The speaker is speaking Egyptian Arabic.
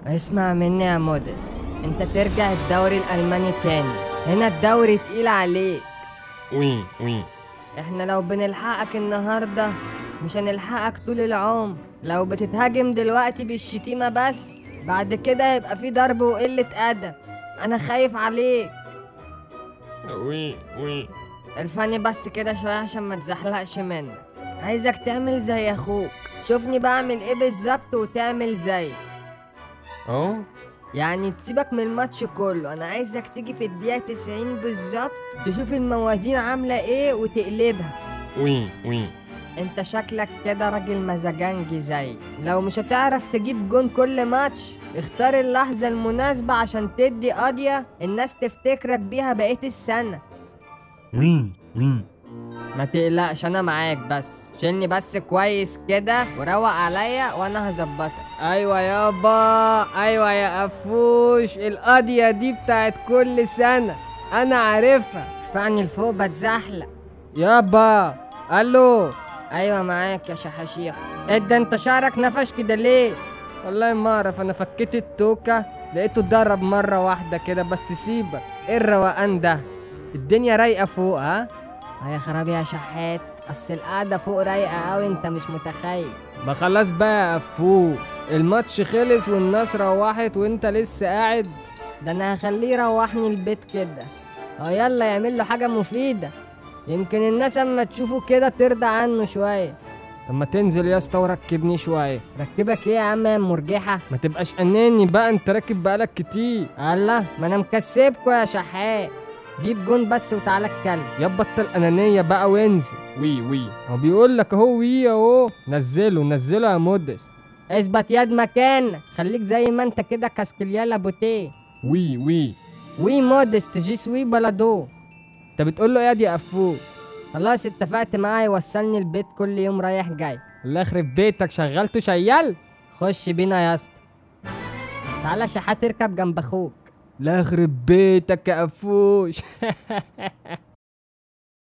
اسمع مني يا مودست، انت ترجع الدوري الالماني تاني، هنا الدوري تقيل عليك. oui oui. احنا لو بنلحقك النهارده مش هنلحقك طول العمر. لو بتتهاجم دلوقتي بالشتيمه بس، بعد كده يبقى في ضرب وقلة ادب. انا خايف عليك. oui oui. ارفعني بس كده شوية عشان ما تزحلقش منك. عايزك تعمل زي اخوك، شوفني بعمل ايه بالظبط وتعمل زي. اه يعني تسيبك من الماتش كله، انا عايزك تيجي في الدقيقة 90 بالظبط تشوف الموازين عاملة ايه وتقلبها. oui oui. انت شكلك كده راجل مزاجنجي زي. لو مش هتعرف تجيب جون كل ماتش، اختار اللحظة المناسبة عشان تدي قضية الناس تفتكرك بيها بقية السنة. oui oui. ما تقلقش انا معاك، بس شيلني بس كويس كده وروق عليا وانا هظبطك. ايوه يابا، ايوه يا قفوش، القضية دي بتاعت كل سنة انا عارفها. ارفعني لفوق بتزحلق يابا. الو. ايوه معاك يا شحاشيح. ايه ده انت شعرك نفش كده ليه؟ والله ما اعرف، انا فكيت التوكه لقيته اتضرب مرة واحدة كده. بس سيبك، ايه الروقان ده؟ الدنيا رايقة فوق. ها يا خرابي يا شحات، اصل القعدة فوق رايقة قوي، انت مش متخيل. ما خلاص بقى يا قفوش، الماتش خلص والناس روحت وانت لسه قاعد. ده انا هخليه يروحني البيت كده. اه يلا يعمل له حاجة مفيدة، يمكن الناس اما تشوفه كده ترضى عنه شوية. طب ما تنزل يا اسطى وركبني شوية. ركبك ايه يا عم يا مرجحه؟ ما تبقاش اناني بقى، انت راكب بقالك كتير. الله، ما انا مكسبكوا يا شحات. جيب جون بس وتعالى اتكلم. يا بطل انانية بقى وانزل. oui oui. هو بيقول لك اهو oui اهو. نزله نزله يا مودست. اثبت يد مكانك، خليك زي ما انت كده كاسكليالا بوتيه. oui oui. oui مودست، je suis بلادو. انت بتقول له ايه يا قفوش؟ خلاص اتفقت معاه يوصلني البيت كل يوم رايح جاي. الله يخرب بيتك، شغلته شيال. خش بينا يا اسطى. تعالى شحات اركب جنب اخوك. لا يخرب بيتك يا قفوش.